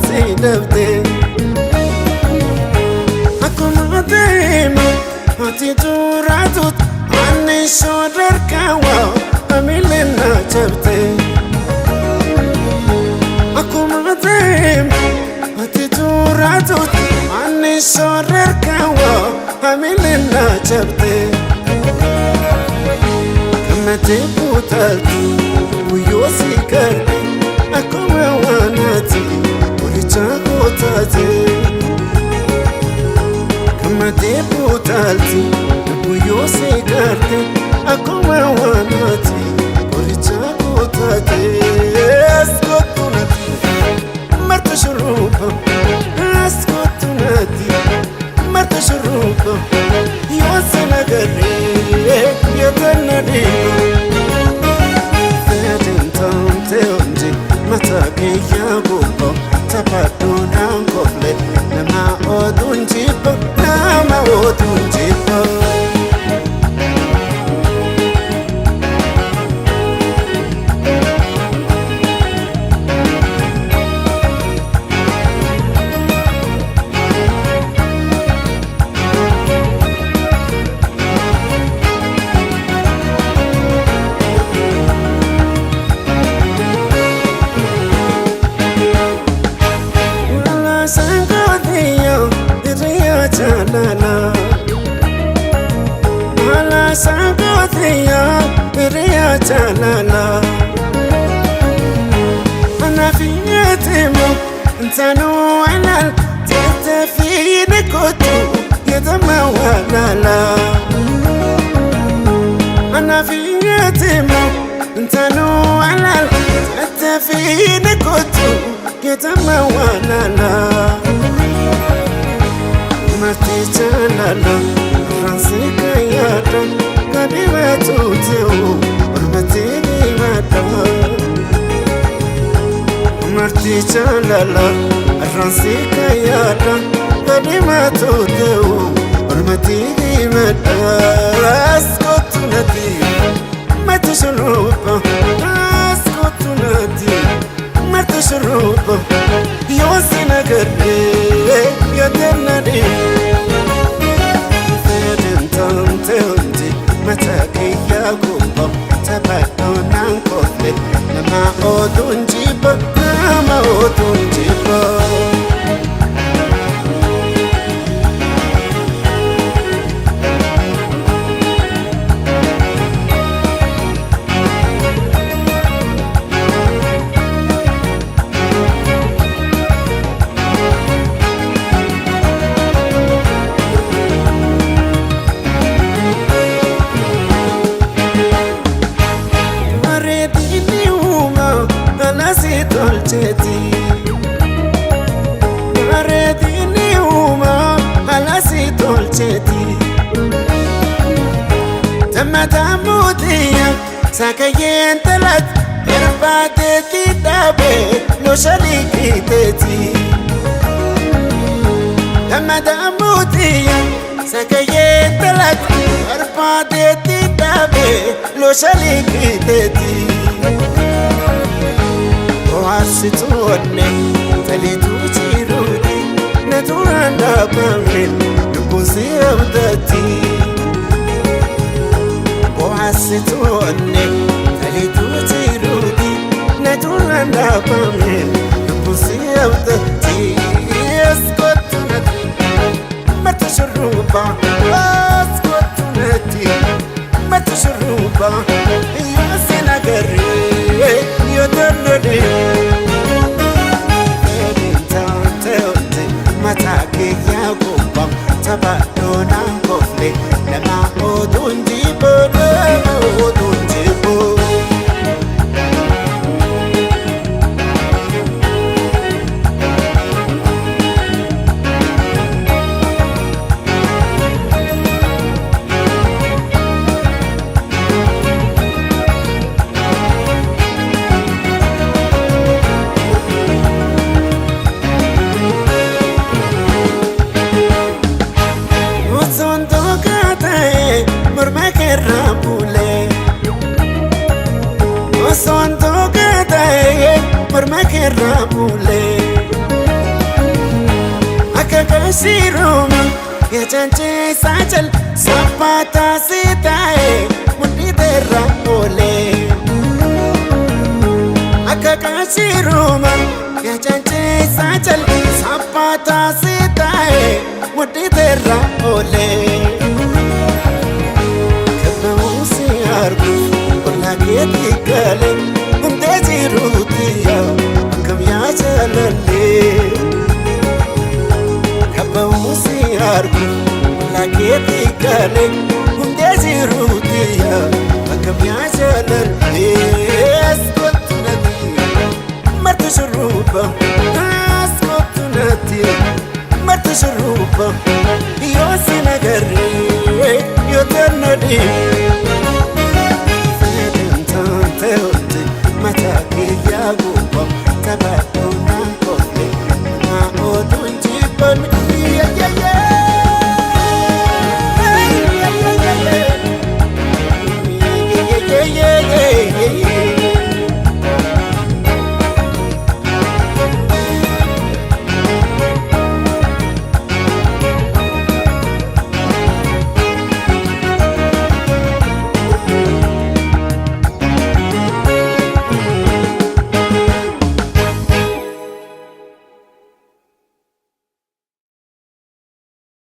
si dhabde. Akkuma deemu ati tuuraatut ani sodarkaa amileen na cabte. Akkuma deemu ati tuuraatut ani sodarkaa amileen na cabte. Gammadee buutaaltu guyyoo si garbe akkuma waanaati qoricha kootaate. Gammadee buutaaltu guyyoo si garte akkuma waanaati qoricha kootaate. Askootu nati marta shurruba, askootu nati marta shurruba, yoo sana garee yoo tana dhiiba. Fedhin taante hundi mataa kiyya gubbaa taphadhuudhaan kofle nama oduun jibba, nama oduun jibba. Sangotiyo hiriya jaalala. Ala sangotiyo hiriya jaalala. Anaafiyyeetimo ntanuu alal tettee kootu jedhama walaala. Anaafiyyeetimo ntanuu alal tettee kootu jedhama walaala. Marti jaalala ransi kayyaadha kadhibatu ta'u ormatti dhimadha. Marti jaalala ransi kayyaadha kadhibatu ta'u ormatti dhimadha. Askootu nati marti shurruba, askootu nati marti shurruba, yoo si agarree yoo tenna dhiiba. Fedhin taante hundi mataa kiyya gubbaa taphadhuudhaan kofle nama oduun jibba, nama oduun jibba. Bareedinni uumaa alasi tolcheeti. Bareedinni uumaa alasi tolcheeti. Tammataa mootiya sakayyeen talat erbaateetti dhaabee looshalii kiiteeti. Tammataa mootiya sakayyeen talat erbaateetti dhaabee looshalii kiiteeti. Bohaarsituu onnee taliituu jiruuti na turaan dhaabame lubbuun si abdatti. Bohaarsituu onnee taliituu jiruuti na turaan dhaabame lubbuun si abdatti. Askootu nati marti shurruba, askootu nati marti shurruba, yoo si agarree yoo tollu dhiiba. Fedhin taante hundi mataa kiyya gubbaa taphadhuudhaan kofle nama oduun jibba, nama oduun jibba. Qaashiiruma yajancheessaa jal saaphataa si taa'e mudhii teerra oolee. Akka qaashiiruma yajancheessaa jal saaphataa si taa'e mudhii teerra oolee. Kabba'uu si arguuf ollaa keetti galee hundee jiruuti yaa akkam yaa jaalallee. Kabba'uu si arguuf ollaa keetti galee hundee jiruuti yaa akkam yaa jaalallee. Asxoottu natti marti shurruubba, asxoottu natti marti shurruubba, yoo si nagarree yoo tanna dhiibba.